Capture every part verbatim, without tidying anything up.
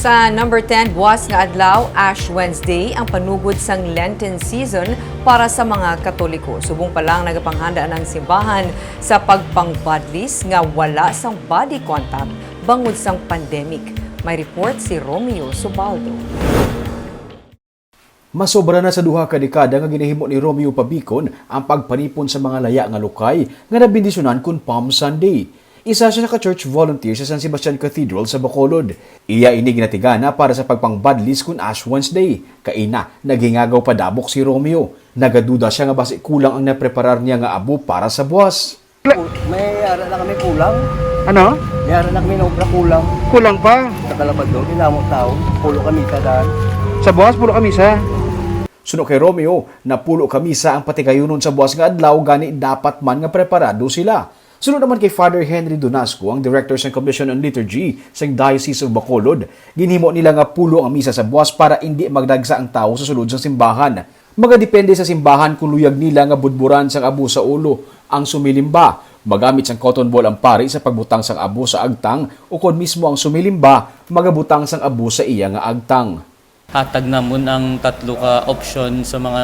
Sa number ten, buwas nga adlaw, Ash Wednesday, ang panugod sang Lenten season para sa mga Katoliko. Subong pa lang nagapanghanda ang simbahan sa pagpangbadlis nga wala sang body contact bangod sang pandemic. May report si Romeo Subaldo. Masobra na sa duha ka dekada nga ginahimo ni Romeo Pabicon ang pagpanipon sa mga laya nga lukay nga nabendisyonan kon Palm Sunday. Isa siya ka church volunteer sa San Sebastian Cathedral sa Bacolod. Iya ini ginatigana para sa pagpangbadlis kon Ash Wednesday. Kaina, naghingagaw padabok si Romeo. Nagaduda siya nga basi kulang ang napreparar niya nga abo para sa buwas. May ara na kami kulang. Ano? May ara na kami na obra kulang. Kulang pa? Sa Calabador, kinamo tao. Pulo kami sa daan. Sa buwas, pulo kami sa. Suno kay Romeo, napulo ka misa ang patigayunon sa buwas nga adlaw, gani dapat man nga preparado sila. Suno naman kay Father Henry Donasco, ang Director sang Commission on Liturgy sang Diocese of Bacolod, ginhimo nila nga pulo ang misa sa buwas para indi magdagsa ang tawo sa sulod sang simbahan. Magadepende sa simbahan kung luyag nila nga budburan sang abo sa ulo ang sumilimba. Magamit sang cotton ball ang pari sa pagbutang sang abo sa agtang, ukon mismo ang sumilimba magabutang sang abo sa iya nga agtang. Hatag namon ang tatlo ka option sa mga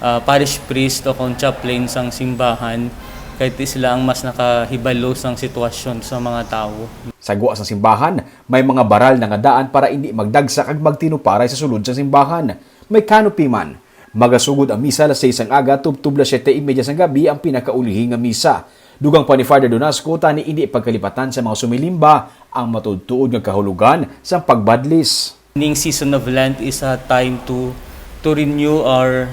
ah, parish priest o kon chaplain sang simbahan, kay ti sila ang mas nakahibalo sang sitwasyon sa mga tawo. Sa gwa sang simbahan, may mga baral na nga daan para indi magdagsa kag magtinuparay sa sulod sang simbahan. May canopy man. Magasugod ang misa alas seis sang aga tubtob alas siyete y media sang gabi ang pinakaulihi nga misa. Dugang pa ni Father Donasco, tani indi pagkalipatan sa mga sumilimba ang matuod-tuod nga kahulogan sang pagbadlis. Ning season of Lent is a time to to renew our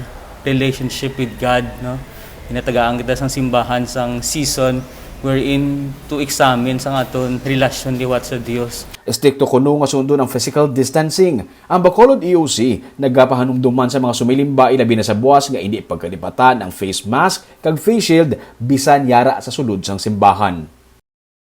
relationship with God, no? Ginatagaan kita sang simbahan sang season wherein to examine sang aton relasyon liwat sa Dios. Estrikto kuno nga sundon ang physical distancing. Ang Bacolod E O C nagapahanumdom man sa mga sumilimba, ilabi na sa buwas, nga indi pagkalipatan ang face mask kag face shield bisan yara sa sulod sang simbahan.